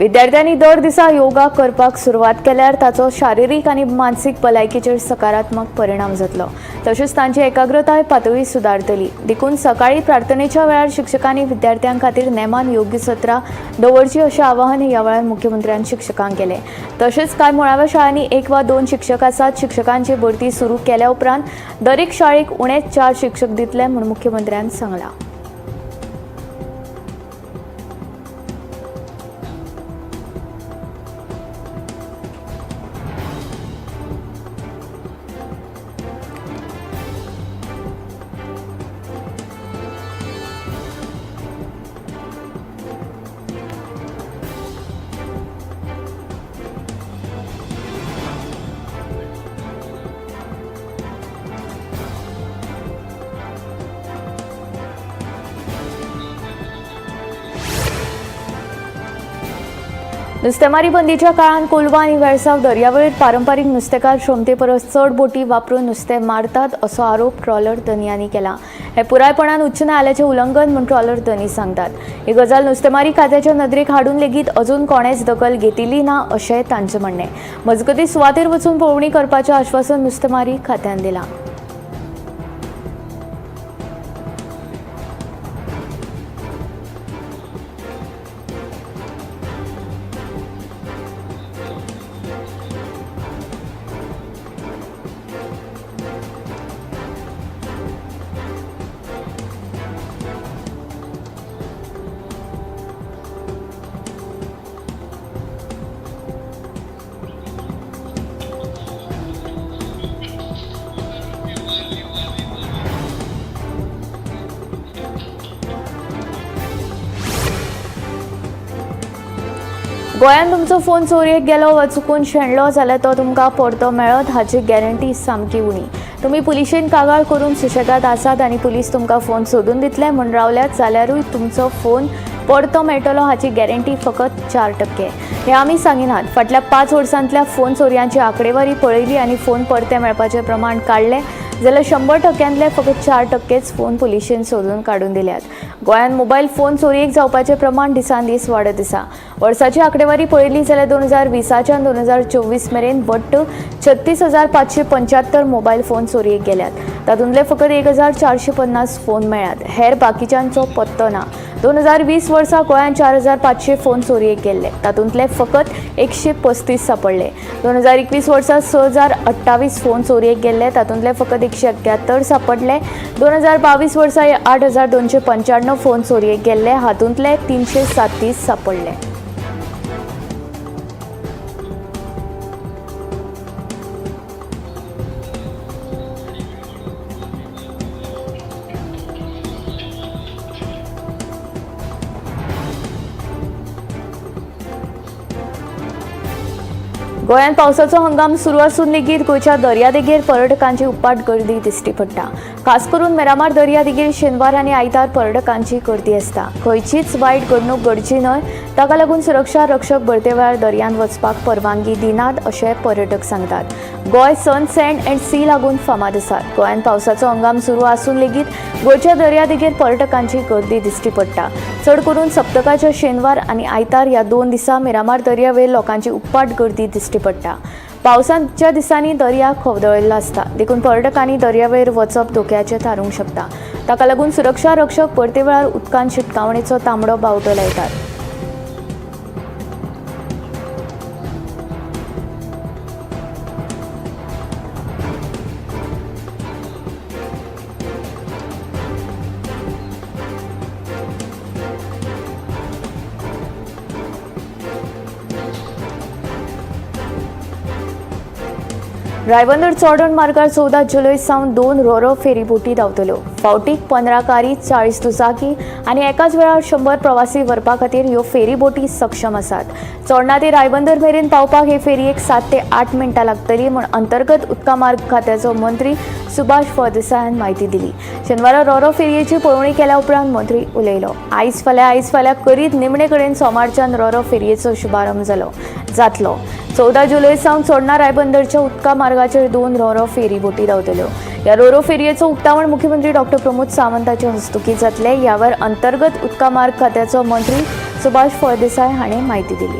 विद्यार्थ्यांनी दर दिसा योगा करपाक सुरवात केल्यार ताचो शारिरीक आनी मानसीक भलायकेचेर सकारात्मक परिणाम जातलो, तशेंच तांची एकाग्रताय पातळी सुदारतली. देखून सकाळी प्रार्थनेच्या वेळार शिक्षकांनी विद्यार्थ्यां खातीर नेमान योग्य सत्रां दवरची अशें आवाहन ह्या वेळार मुख्यमंत्र्यान शिक्षकांक केलें. तशेंच कांय मुळाव्या शाळांनी 1 वा 2 शिक्षक आसात. शिक्षकांची भरती सुरू केल्या उपरांत दरेक शाळेक उणेच 4 शिक्षक दितले म्हूण मुख्यमंत्र्यान सांगलां. नुस्तेमारी बंदीच्या काळात कोलवा आनी वेळसाव दर्यावेळेर पारंपारीक नुस्तेकार क्षमते परस चड बोटी वापरून नुस्तें मारतात असो आरोप ट्रॉलर धनयांनी केला. हे पुरायपणान उच्च न्यायालयाचें उल्लंघन म्हूण ट्रॉलर धनी सांगतात. ही गजाल नुस्तेमारी खात्याच्या नदरेक हाडून लेगीत अजून कोणेच दखल घेतिल्ली ना अशें तांचें म्हणणें. मजगतीं सुवातेर वचून पळोवणी करपाचें आश्वासन नुस्तेमारी खात्यान दिलां. गोंयांत तुमचो फोन चोरयेक गेलो वा चुकून शेणलो जाल्यार तो तुमकां परतो मेळत हाची गॅरंटी सामकी उणी. तुमी पुलिशेन कागाळ करून सुशेगाद आसात आनी पुलीस तुमकां फोन सोदून दितले म्हूण रावल्यात जाल्यारूय तुमचो फोन परतो मेळटलो हाची गॅरंटी फकत 4%. हें आमी सांगिनात. फाटल्या 5 वर्सांतल्या फोन चोरयांची आंकडेवारी पळयली आनी फोन परते मेळपाचें प्रमाण काडलें जाल्यार 100% फकत 4% फोन पुलिशेन सोदून काडून दिल्यात. गोंयांत मोबायल फोन चोरयेक जावपाचें प्रमाण दिसान दीस वाडत आसा. वर्साची आंकडेवारी पळयली जाल्यार 2020च्यान 2024 मेरेन वट्ट 36,575 मोबायल फोन चोरयेक गेल्यात. तातूंतले फकत 1,450 फोन मेळ्ळ्यात. हेर बाकीच्यांचो पत्तो ना. 2020 वर्सा गोंयांत 4,500 फोन चोरयेक गेल्ले. तातूंतले फकत 135 सापडले. 2021 वर्सा 6,028 फोन चोरयेक गेल्ले. तातूंतले फकत 171 सापडले. 2022 वर्सा 8,295 फोन चोरयेक गेल्ले. हातूंतले 337 सापडले. गोंयांत पावसाचो हंगाम सुरू आसून लेगीत गोंयच्या दर्यादेगेर पर्यटकांची उपाट गर्दी दिश्टी पडटा. खास करून मेरामार दर्यादेगेर शेनवार आनी आयतार पर्यटकांची गर्दी आसता. खंयचीच वायट घडणूक घडची न्हय ताका लागून सुरक्षा रक्षक भरते वेळार दर्यांत वचपाक परवानगी दिनात अशें पर्यटक सांगतात. Goa sun sand and sea लागून फामाद आसा. गोंयांत पावसाचो हंगाम सुरू आसून लेगीत गोंयच्या दर्यादेगेर पर्यटकांची गर्दी दिश्टी पडटा. चड करून सप्तकाच्या शेनवार आनी आयतार ह्या 2 दिसा मिरामार दर्यावेळ लोकांची उपाट गर्दी दिश्टी पडटा. पावसाच्या दिसांनी दर्या खवदळिल्लो आसता, देखून पर्यटकांनी दर्यावेळेर वचप धोक्याचें थारूंक शकता. ताका लागून सुरक्षा रक्षक परते वेळार उदकांत शिटकावणेचो तांबडो बावटो लायतात. रायबंदर चोडण मार्गार 14 जुलय सावन 2 रोरो फेरीबोटी धांवतल्यो. फावटीक 15 कारी, 40 दुचाकी आनी एकाच वेळार 100 प्रवासी व्हरपा खातीर ह्यो फेरीबोटी सक्षम आसात. चोडणा ते रायबंदर मेरेन पावपाक हे फेरयेक 7 ते 8 मिनटां लागतली म्हूण अंतर्गत उदका मार्ग खात्याचो मंत्री सुभाष फळदेसायान म्हायती दिली. शेनवारा रोरो फेरयेची पळोवणी केल्या उपरांत मंत्री उलयलो. आयज फाल्यां करीत निमणे कडेन सोमारच्यान रोरो फेरयेचो शुभारंभ जातलो. 14 जुलय सावन चोडणा रायबंदरच्या उदका मार्गाचेर 2 रोरो फेरीबोटी धांवतल्यो. ह्या रोरो फेरयेचो उक्तावण मुख्यमंत्री डॉक्टर प्रमोद सावंत हाचे हस्तुकीं जातलें. ह्यावर अंतर्गत उदका मार्ग खात्याचो मंत्री सुभाष फळदेसाय हांणी म्हायती दिली.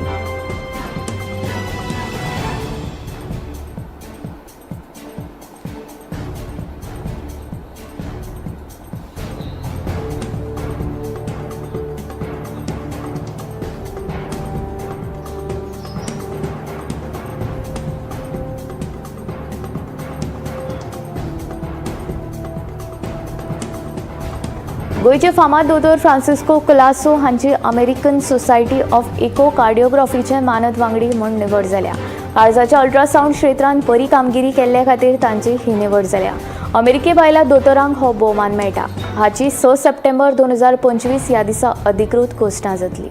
गोंयचे फामाद दोतोर फ्रांसिस्को कुलासो हांची अमेरिकन सोसायटी ऑफ इको कार्डियोग्राफीचे मानद वांगडी म्हूण निवड जाल्या. काळजाच्या अल्ट्रासावंड क्षेत्रांत बरी कामगिरी केल्ले खातीर तांची ही निवड जाल्या. अमेरिके भायल्या दोतोरांक हो भोवमान मेळटा. हाची 6 सप्टेंबर 2025 ह्या दिसा अधिकृत घोशणा जातली.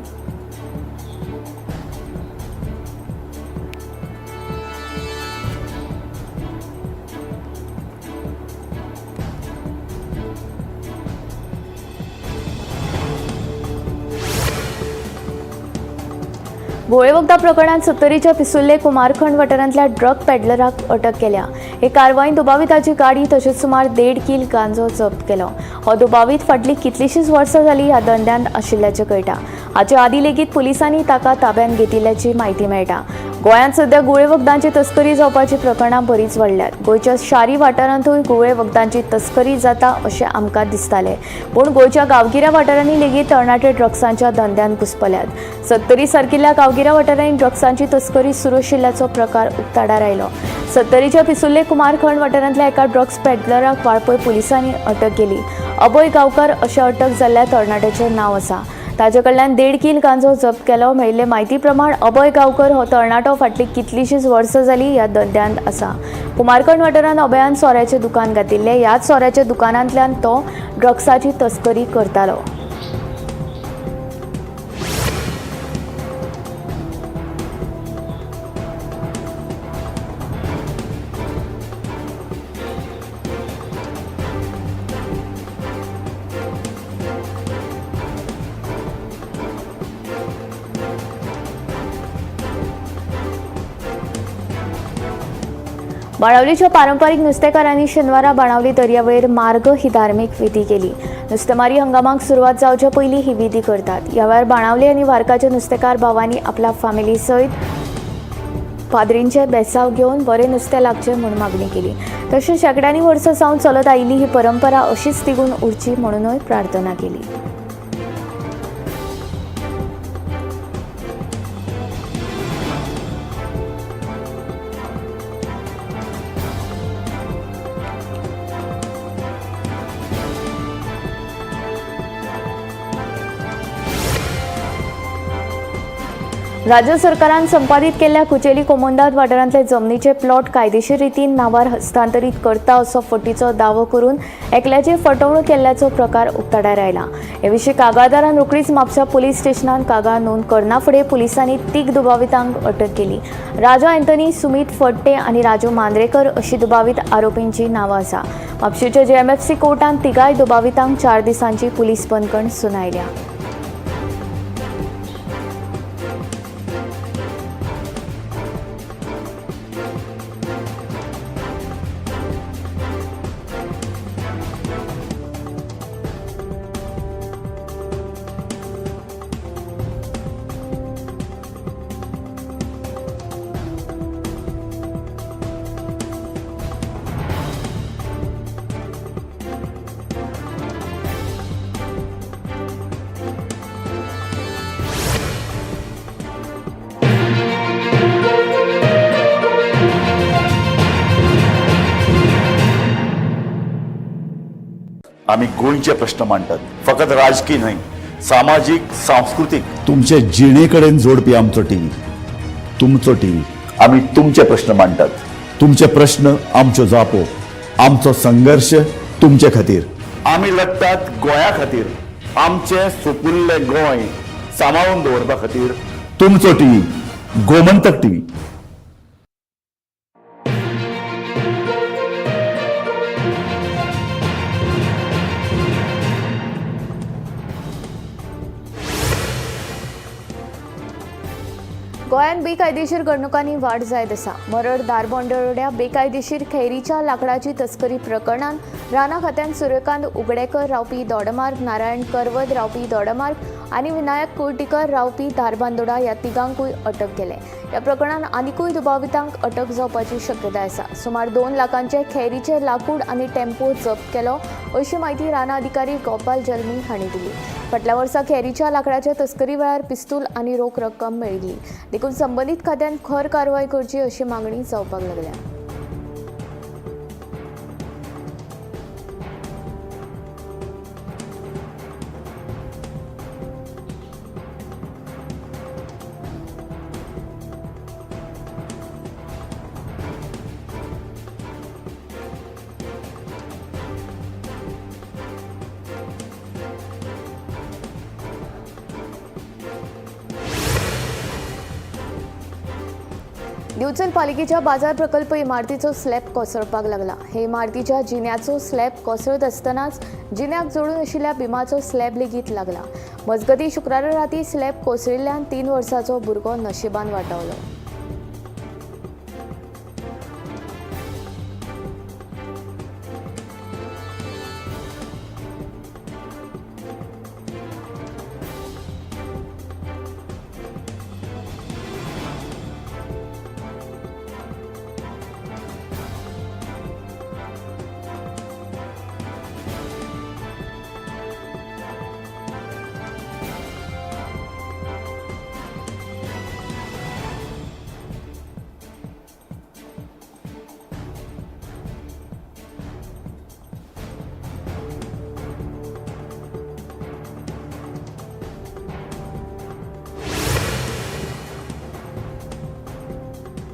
गोळेवखदां प्रकरणांत सत्तरीच्या पिसुर्ले कुमारखंड वाठारांतल्या ड्रग पेडलराक अटक केल्या. हे कारवायेन दुबाविताची गाडी तशेंच सुमार 1.5 कील गांजो जप्त केलो. हो दुबावीत फाटलीं कितलींशींच वर्सां जालीं ह्या धंद्यांत आशिल्ल्याचें कळटा. हाचे आदीं लेगीत पुलिसांनी ताका ताब्यांत घेतिल्ल्याची म्हायती मेळटा. गोंयांत सध्या गुळे वखदांची तस्करी जावपाची प्रकरणां बरीच वाडल्यात. गोंयच्या शारी वाठारांतूय गुळे वखदांची तस्करी जाता अशें आमकां दिसतालें, पूण गोंयच्या गांवगिऱ्या वाठारांनी लेगीत तरणाटे ड्रग्सांच्या धंद्यांत घुस्पल्यात. सत्तरी सारकिल्ल्या गांवगिऱ्या वाठारांनी ड्रग्सांची तस्करी सुरू आशिल्ल्याचो प्रकार उक्ताडार आयलो. सत्तरीच्या पिसुर्ले कुमारखंड वाठारांतल्या एका ड्रग्स पेडलराक वाळपय पुलिसांनी अटक केली. अभय गांवकार अशें अटक जाल्ल्या तरणाट्याचें नांव आसा. ताजे कडल्यान 1.5 कील गांजो जप्त केलो. मेळिल्ले म्हायती प्रमाण अभय गांवकर हो तरणाटो फाटलीं कितलींशींच वर्सां जालीं ह्या धंद्यांत आसा. कुमारखंड वाठारांत अभयान सोऱ्याचें दुकान घातिल्लें. ह्याच सोऱ्याच्या दुकानांतल्यान तो ड्रग्साची तस्करी करतालो. बाणावलीच्या पारंपरिक नुस्तेकारांनी शेनवारा बाणावली दर्यावेळेर मार्ग ही धार्मीक विधी केली. नुस्तेमारी हंगामाक सुरवात जावच्या पयलीं ही विधी करतात. ह्या वेळार बाणावली आनी वार्काच्या नुस्तेकार भावांनी आपल्या फामिली सयत पाद्रींचे बेसाव घेवन बरें नुस्तें लागचें म्हूण मागणी केली. तशेंच शेंकड्यांनी वर्सां सावन चलत आयिल्ली ही परंपरा अशीच तिगून उरची म्हणूनय प्रार्थना केली. राज्य सरकारान संपादीत केल्ल्या कुचेली कोमोंदाद वाठारांतले जमनीचे प्लॉट कायदेशीर रितीन नांवार हस्तांतरीत करता असो फटीचो दावो करून एकल्याची फटवणूक केल्ल्याचो प्रकार उक्ताडार आयला. हे विशीं कागाळदारान रोखडीच म्हापसा पुलीस स्टेशनान कागाळ नोंद करना फुडें पुलिसांनी 3 दुबावितांक अटक केली. राजा अँथनी, सुमीत फडटे आनी राजू मांद्रेकर अशी दुबावीत आरोपींची नांवां आसा. म्हापशेच्या JMFC कोर्टान तिगाय दुबावितांक 4 दिसांची पुलीस बंदखण सुनायल्या. आमी गोंयचे प्रश्न मांडटात, फकत राजकीय न्हय, सामाजीक, सांस्कृतीक, तुमचे जिणे कडेन जोडपी आमचो टीव्ही, तुमचो टीव्ही. आमी तुमचे प्रश्न मांडटात, तुमचे प्रश्न आमच्यो जापो, आमचो संघर्श तुमचे खातीर. आमी लढटात गोंया खातीर, आमचें सुपुल्लें गोंय सांबाळून दवरपा खातीर. तुमचो टीव्ही, गोमंतक टीव्ही. गोंयांत बेकायदेशीर घडणुकांनी वाड जायत आसा. मरड धारबांदोड्या बेकायदेशीर खैरीच्या लांकडाची तस्करी प्रकरणांत रानां खात्यान सूर्यकांत उगडेकर रावपी दोडमार्ग, नारायण करवद रावपी दोडमार्ग आनी विनायक कुर्टीकर रावपी धारबांदोडा ह्या तिगांकूय अटक केले. ह्या प्रकरणात आनिकूय दुबावितांक अटक जावपाची शक्यताय आसा. सुमार 2 लाखांचे खेरीचे लाकूड आनी टेम्पो जप्त केलो अशी म्हायती रानां अधिकारी गोपाल जल्मी हांणी दिली. फाटल्या वर्सा खेरीच्या लाकडाच्या तस्करी वेळार पिस्तूल आनी रोख रक्कम मेळिल्ली, देखून संबंदीत खात्यान खर कारवाय करची अशी मागणी जावपाक लागल्या. दिवचल पालिकेच्या बाजार प्रकल्प इमारतीचो स्लॅब कोसळपाक लागला. हे इमारतीच्या जिन्याचो स्लॅब कोसळत आसतनाच जिन्याक जोडून आशिल्ल्या बिमाचो स्लॅब लेगीत लागला. मजगतीं शुक्रारा राती स्लॅब कोसळिल्ल्यान 3 वर्सांचो भुरगो नशिबान वाटावलो.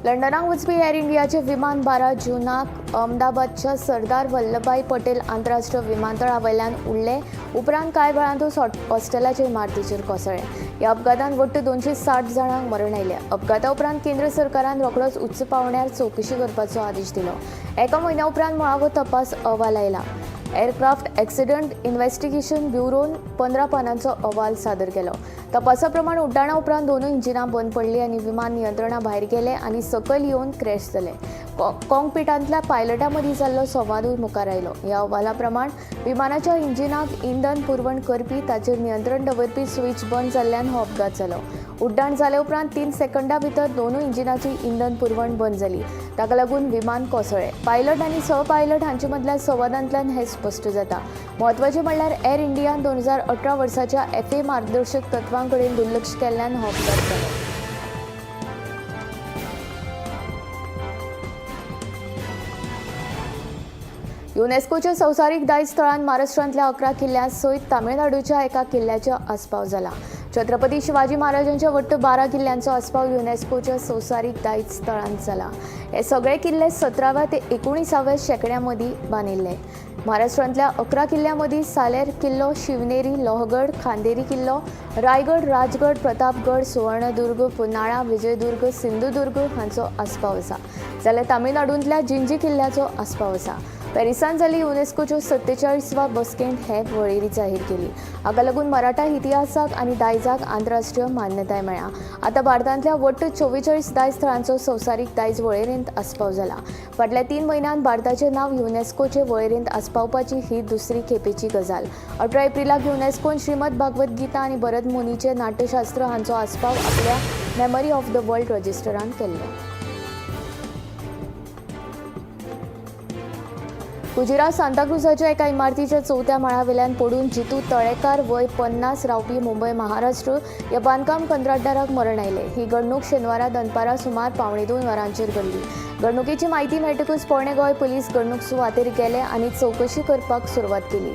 लंडनाक वचपी एअर इंडियाचे विमान 12 जूनाक अहमदाबादच्या सरदार वल्लभभाई पटेल आंतरराष्ट्रीय विमानतळा वयल्यान उडले उपरांत कांय वेळांतूच हॉस्टेलाचे इमारतीचेर कोसळ्ळें. ह्या अपघातान वट्ट 260 जाणांक मरण आयलें. अपघाता उपरांत केंद्र सरकारान रोखडोच उच्च पांवड्यार चवकशी करपाचो आदेश दिलो. एका म्हयन्या उपरांत मुळावो तपास अहवाल आयला. एअरक्राफ्ट एक्सिडंट इन्व्हेस्टिगेशन ब्युरोन 15 पानांचो अहवाल सादर केलो. तपासा प्रमाण उड्डाणा उपरांत दोनूय इंजिनां बंद पडली आनी विमान नियंत्रणा भायर गेलें आनी सकयल येवन क्रॅश जालें. कॉकपिटांतल्या पायलटा मदीं जाल्लो संवादूय मुखार आयलो. ह्या अहवाला प्रमाण विमानाच्या इंजिनाक इंधन पुरवण करपी ताचेर नियंत्रण दवरपी स्विच बंद जाल्ल्यान हो अपघात जालो. उड्डाण जाले उपरांत 3 सेकंदां भितर दोनूय इंजिनाची इंधन पुरवण बंद जाली. ताका लागून विमान कोसळ्ळें. पायलट आनी सहपायलट हांचे मदल्या संवादांतल्यान हें स्पश्ट जाता. म्हत्वाचें म्हणल्यार एअर इंडियान 2018 वर्साच्या एफए मार्गदर्शक तत्वां कडेन दुर्लक्ष केल्ल्यान हो अपघात जालो. युनेस्कोच्या संवसारीक दायज थळांत महाराष्ट्रांतल्या 11 किल्ल्यां सयत तामिळनाडूच्या एका किल्ल्याचो आस्पाव जाला. छत्रपती शिवाजी महाराजांच्या वट्ट 12 किल्ल्यांचो आस्पाव युनेस्कोच्या संवसारीक दायज थळांत जाला. हे सगळे किल्ले 17व्या ते 19व्या शेंकड्या मदीं बांदिल्ले. महाराष्ट्रांतल्या 11 किल्ल्यां मदीं सालेर किल्लो, शिवनेरी, लोहगड, खांदेरी किल्लो, रायगड, राजगड, प्रतापगड, सुवर्णदुर्ग, पुनाळा, विजयदुर्ग, सिंधुदुर्ग हांचो आस्पाव आसा. जाल्यार तामिळनाडूंतल्या जिंजी किल्ल्याचो आस्पाव आसा. पॅरिसांत जाल्ली युनेस्कोच्यो 47वा बसकेंत हे वळेरी जाहीर केली. हाका लागून मराठा इतिहासाक आनी दायजाक आंतरराष्ट्रीय मान्यताय मेळ्ळ्या. आतां भारतांतल्या वट्ट 44 दायज थळांचो संवसारीक दायज वळेरेंत आस्पाव जाला. फाटल्या 3 म्हयन्यांत भारताचें नांव युनेस्कोचे वळेरेंत आस्पावपाची ही दुसरी खेपेची गजाल. 18 एप्रिलाक युनेस्कोन श्रीमद भागवत गीता आनी भरत मुनीचें नाट्यशास्त्र हांचो आस्पाव आपल्या मेमरी ऑफ the world रजिस्टरांत केल्लो. गुजरात सांताक्रुजाच्या एका इमारतीच्या 4थ्या माळ्यावेल्यान पडून जितू तळेकार वय 50 रावपी मुंबय महाराष्ट्र ह्या बांदकाम कंत्राटदाराक मरण आयलें. ही घडणूक शेनवारा दनपारां सुमार 1:45 वरांचेर घडली. घडणुकेची म्हायती मेळटकूच पोरणे गोंय पुलीस घडणूक सुवातेर गेले आनी चवकशी करपाक सुरवात केली.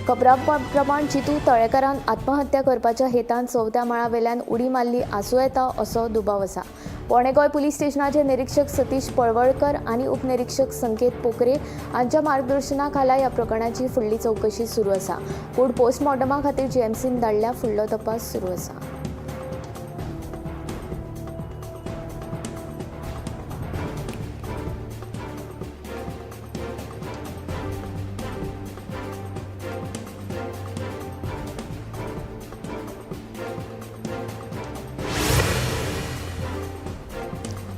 खबरां प्रमाण जितू तळेकारान आत्महत्या करपाच्या हेतान 4थ्या माळ्यावेल्यान उडी मारली आसूं येता असो दुबाव आसा. पोरणे गोंय पुलीस स्टेशनाचे निरीक्षक सतीश पळवळकर आनी उपनिरीक्षक संकेत पोकरे हांच्या मार्गदर्शना खाला ह्या प्रकरणाची फुडली चवकशी सुरू आसा. कूड पोस्टमॉर्टमा खातीर जीएमसीन धाडल्या. फुडलो तपास सुरू आसा.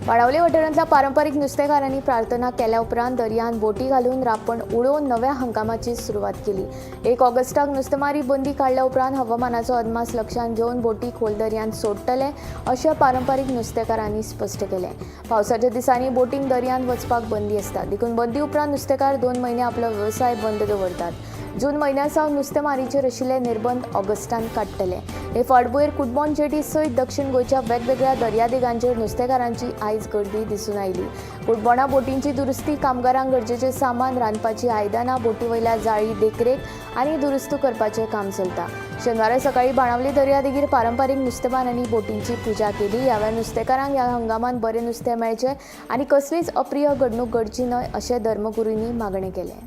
बाणावले वाठारांतल्या पारंपारीक नुस्तेकारांनी प्रार्थना केल्या उपरांत दर्यांत बोटी घालून रापण उडोवन नव्या हंगामाची सुरवात केली. 1 ऑगस्टाक नुस्तेमारी बंदी काडल्या उपरांत हवामानाचो अदमास लक्षांत घेवन बोटी खोल दर्यांत सोडटले अशें पारंपारीक नुस्तेकारांनी स्पश्ट केलें. पावसाच्या दिसांनी बोटींक दर्यांत वचपाक बंदी आसता, देखून बंदी उपरांत नुस्तेकार 2 म्हयने आपलो वेवसाय बंद दवरतात. जून म्हयन्या सावन नुस्तेमारीचेर आशिल्ले निर्बंध ऑगस्टान काडटले. हे फाटभुंयेर कुडबोन जेटी सयत दक्षिण गोंयच्या वेगवेगळ्या दर्यादेगांचेर नुस्तेकारांची आयज गर्दी दिसून आयली. कुडबोणा बोटींची दुरुस्ती, कामगारांक गरजेचें सामान, रांदपाची आयदनां, बोटी वयल्या जाळी देखरेख आनी दुरुस्त करपाचें काम चलता. शेनवारा सकाळी बाणावली दर्यादेगेर पारंपारीक नुस्तेमारांनी बोटींची पुजा केली. ह्या वेळार नुस्तेकारांक ह्या हंगामांत बरें नुस्तें मेळचें आनी कसलीच अप्रिय घडणूक घडची न्हय अशें धर्मगुरूंनी मागणें केलें.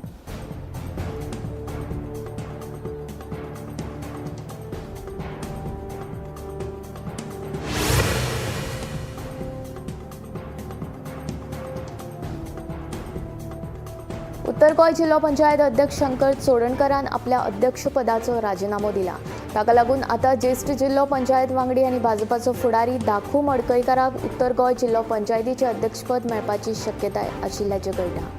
उत्तर गोंय जिल्हो पंचायत अध्यक्ष शंकर चोडणकरान आपल्या अध्यक्षपदाचो राजिनामो दिला. ताका लागून आतां ज्येश्ठ जिल्हो पंचायत वांगडी आनी भाजपाचो फुडारी दाखू मडकयकाराक उत्तर गोंय जिल्हो पंचायतीचें अध्यक्षपद मेळपाची शक्यताय आशिल्ल्याचें कळटा.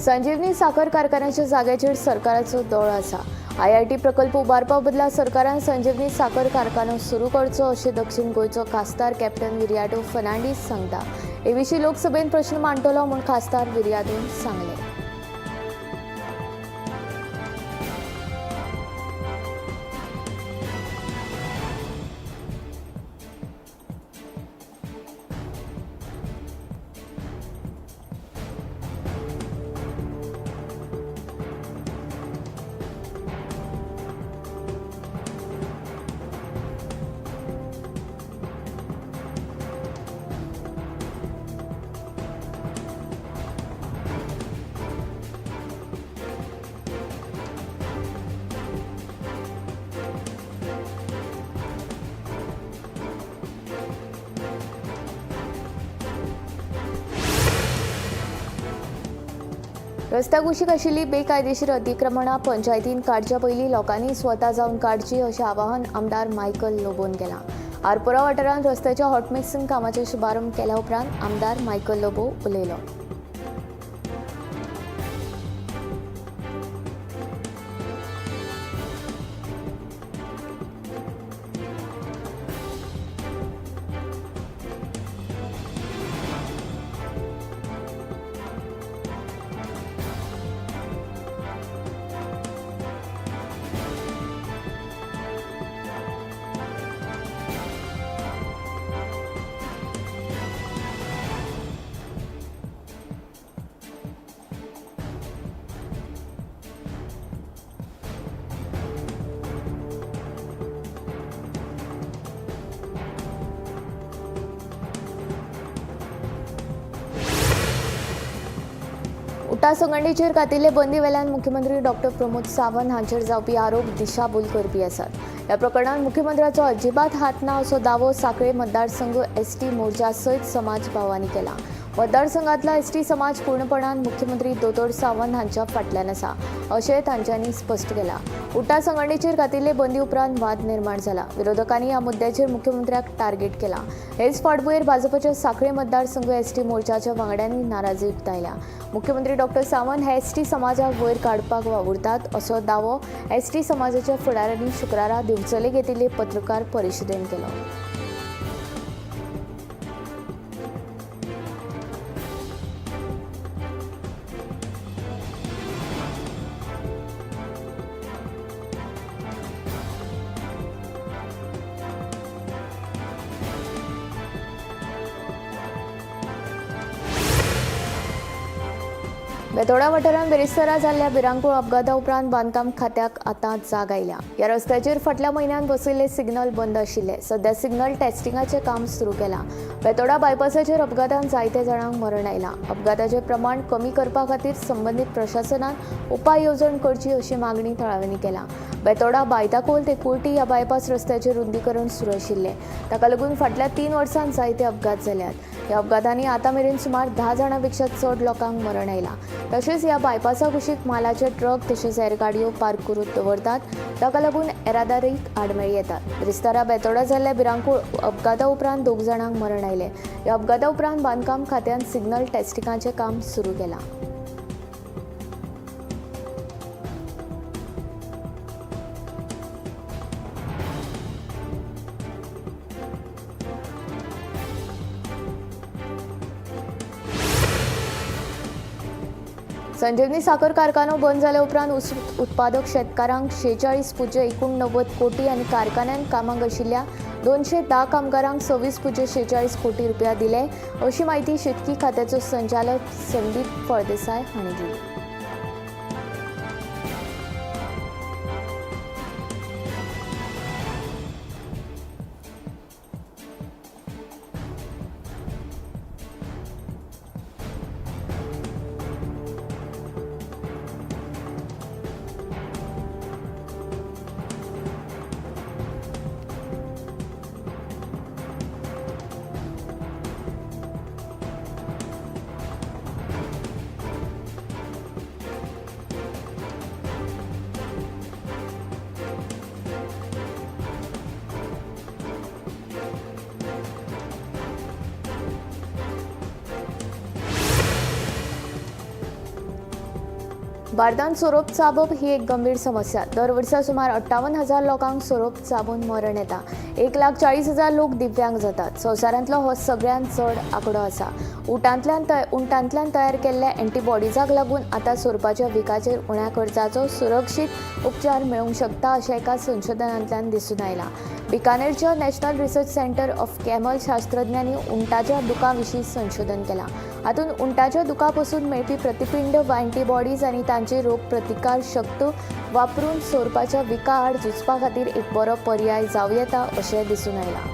संजीवनी साखर कारखान्याच्या जाग्याचेर सरकाराचो दोळो आसा. आयआयटी प्रकल्प उबारपा बदला सरकारान संजीवनी साखर कारखानो सुरू करचो अशें दक्षिण गोंयचो खासदार कॅप्टन विरियाटो फर्नांडीस सांगता. हे विशीं लोकसभेन प्रश्न मांडटलो म्हूण खासदार विरियातोन सांगलें. रस्त्या कुशीक आशिल्ली बेकायदेशीर अतिक्रमणां पंचायतीन काडच्या पयलीं लोकांनी स्वता जावन काडची अशें आवाहन आमदार मायकल लोबोन केलां. आरपोरा वाठारांत रस्त्याच्या हॉटमिक्सिंग कामाचो शुभारंभ केल्या उपरांत आमदार मायकल लोबो उलयलो. उटा संघटनेचेर घातिल्ले बंदी वेल्यान मुख्यमंत्री डॉक्टर प्रमोद सावंत हांचेर जावपी आरोप दिशाभूल करपी आसात. ह्या प्रकरणांत मुख्यमंत्र्याचो अजिबात हात ना असो दावो सांखळे मतदारसंघ एसटी मोर्चा सयत समाज भावांनी केला. मतदारसंघातला एसटी समाज पूर्णपणान मुख्यमंत्री दोतोर सावंत हांच्या फाटल्यान आसा अशें तांच्यांनी स्पश्ट केलां. उटा संघटनेचेर घातिल्ले बंदी उपरांत वाद निर्माण जाला. विरोधकांनी ह्या मुद्द्याचेर मुख्यमंत्र्याक टार्गेट केला. हेच फाटभुंयेर भाजपाच्या सांखळे मतदारसंघ एसटी मोर्चाच्या वांगड्यांनी नाराजी उक्तायल्या. मुख्यमंत्री डॉक्टर सावंत हे एसटी समाजाक वयर काडपाक वावुरतात असो दावो एसटी समाजाच्या फुडाऱ्यांनी शुक्रारा दिवचले घेतिल्ले पत्रकार परिशदेन केलो. बेतोडा वाठारांत बिरेस्तारा जाल्ल्या भिरांकूळ अपघाता उपरांत बांदकाम खात्याक आतां जाग आयल्या. ह्या रस्त्याचेर फाटल्या म्हयन्यांत बसयल्ले सिग्नल बंद आशिल्ले. सध्या सिग्नल टेस्टिंगाचें काम सुरू केलां. बेतोडा बायपासाचेर अपघातान जायते जाणांक मरण आयलां. अपघाताचें प्रमाण कमी करपा खातीर संबंदीत प्रशासनान उपाय येवजण करची अशी मागणी थळाव्यांनी केल्या. बेतोडा बायताकोल ते कुर्टी ह्या बायपास रस्त्याचेर रुंदीकरण सुरू आशिल्लें. ताका लागून फाटल्या 3 वर्सांत जायते अपघात जाल्यात. ह्या अपघातांनी आतां मेरेन सुमार 10 जाणां पेक्षा चड लोकांक मरण आयलां. तशेंच ह्या बायपासा कुशीक मालाचे ट्रक तशेंच हेर गाडयो पार्क करून दवरतात. ताका लागून येरादारीक आडमेळी येतात. बिरेस्तारा बेतोडा जाल्ल्या भिरांकूळ अपघाता उपरांत 2 जाणांक मरण आयलें. ह्या अपघाता उपरांत बांदकाम खात्यान सिग्नल टेस्टिंगाचें काम सुरू केलां. संजीवनी साखर कारखानो बंद जाल्या उपरांत ऊस उत्पादक शेतकारांक 46.89 कोटी आनी कारखान्यांत कामाक आशिल्ल्या 210 कामगारांक 26.46 कोटी रुपया दिले अशी म्हायती शेतकी खात्याचो संचालक संदीप फळदेसाय हांणी दिली. भारतांत सोरोप चाबप ही एक गंभीर समस्या. दर वर्सा सुमार 58,000 लोकांक सोरोप चाबून मरण येता. 1,40,000 लोक दिव्यांग जातात. संवसारांतलो हो सगळ्यांत चड आंकडो आसा. उंटांतल्यान तयार केल्ल्या एंटीबॉडीजाक लागून आतां सोरपाच्या विखाचेर उण्या खर्चाचो सुरक्षीत उपचार मेळूंक शकता अशें एका संशोधनांतल्यान दिसून आयलां. बिकानेरच्या national research centre of camel शास्त्रज्ञांनी उंटाच्या दुकां विशीं संशोधन केलां. हातूंत उंटाच्या दुकां पसून मेळपी प्रतिपिंड वा एंटीबॉडीज आनी तांची रोग प्रतिकार शक्त वापरून सोरपाच्या विखा आड झुजपा खातीर एक बरो पर्याय जावं येता अशें दिसून आयलां.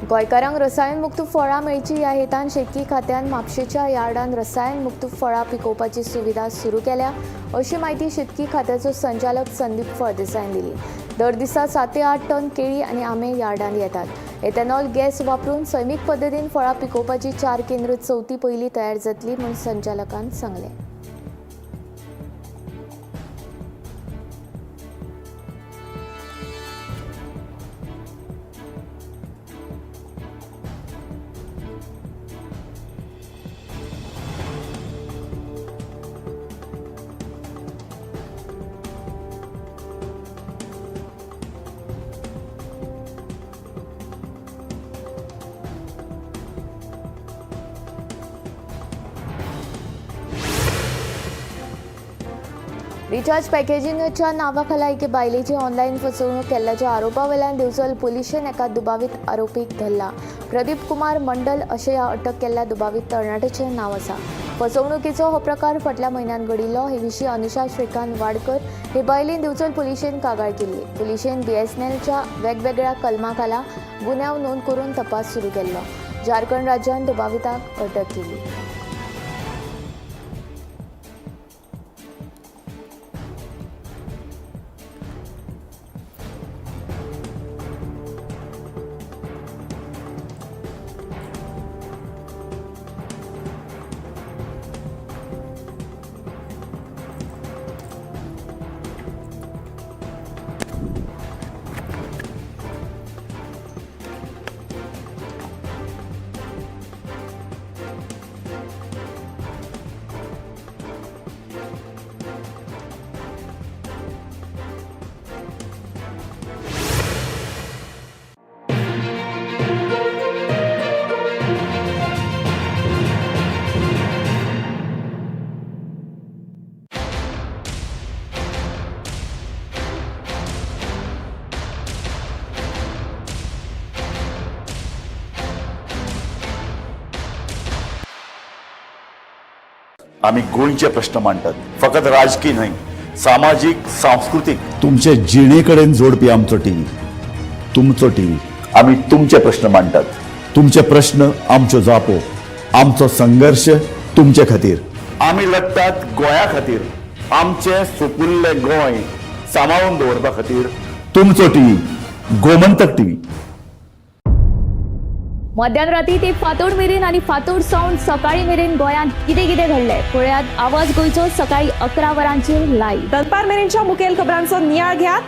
गोंयकारांक रसायनमुक्त फळां मेळची ह्या हेतान शेतकी खात्यान म्हापशेच्या यार्डान रसायनमुक्त फळां पिकोवपाची सुविधा सुरू केल्या अशी म्हायती शेतकी खात्याचो संचालक संदीप फळदेसायान दिली. दर दिसा 7 ते 8 टन केळी आनी आंबे यार्डान येतात. एथेनॉल गॅस वापरून सैमीक पद्दतीन फळां पिकोवपाची 4 केंद्र चवथी पयलीं तयार जातली म्हूण संचालकान सांगलें. रिचार्ज पॅकेजिंगाच्या नांवाखाला एके बायलेची ऑनलायन फसवणूक केल्ल्याच्या आरोपावेल्यान दिवचल पुलिशेन एका दुबावीत आरोपीक धरला. प्रदीप कुमार मंडल अशें ह्या अटक केल्ल्या दुबावीत तरणाट्याचें नांव आसा. फसवणुकीचो हो प्रकार फाटल्या म्हयन्यांत घडिल्लो. हे विशीं अनुषा श्रीकांत वाडकर हे बायलेन दिवचल पुलिशेन कागाळ केल्ली. पुलिशेन बीएसएनएलच्या वेगवेगळ्या कलमा खाला गुन्यांव नोंद करून तपास सुरू केल्लो. झारखंड राज्यान दुबाविताक अटक केली. आमी गोंयचे प्रश्न मांडटात. फकत राजकी न्हय, सामाजीक, सांस्कृतीक, तुमचे जिणे कडेन जोडपी आमचो टीव्ही, तुमचो टीव्ही. आमी तुमचे प्रश्न मांडटात. तुमचे प्रश्न आमच्यो जापो, आमचो संघर्श तुमचे खातीर. आमी लडटात गोंया खातीर, आमचें सुपुल्लें गोंय सांबाळून दवरपा खातीर. तुमचो टीव्ही, गोमंतक टीव्ही. मध्यान राती ते फांतोड मेरेन आनी फांतोड सावन सकाळी मेरेन गोंयांत कितें कितें घडलें पळयात आवाज गोंयचो सकाळी 11 वरांचेर लायव्ह. दनपार मेरेनच्या मुखेल खबरांचो नियाळ घ्यात.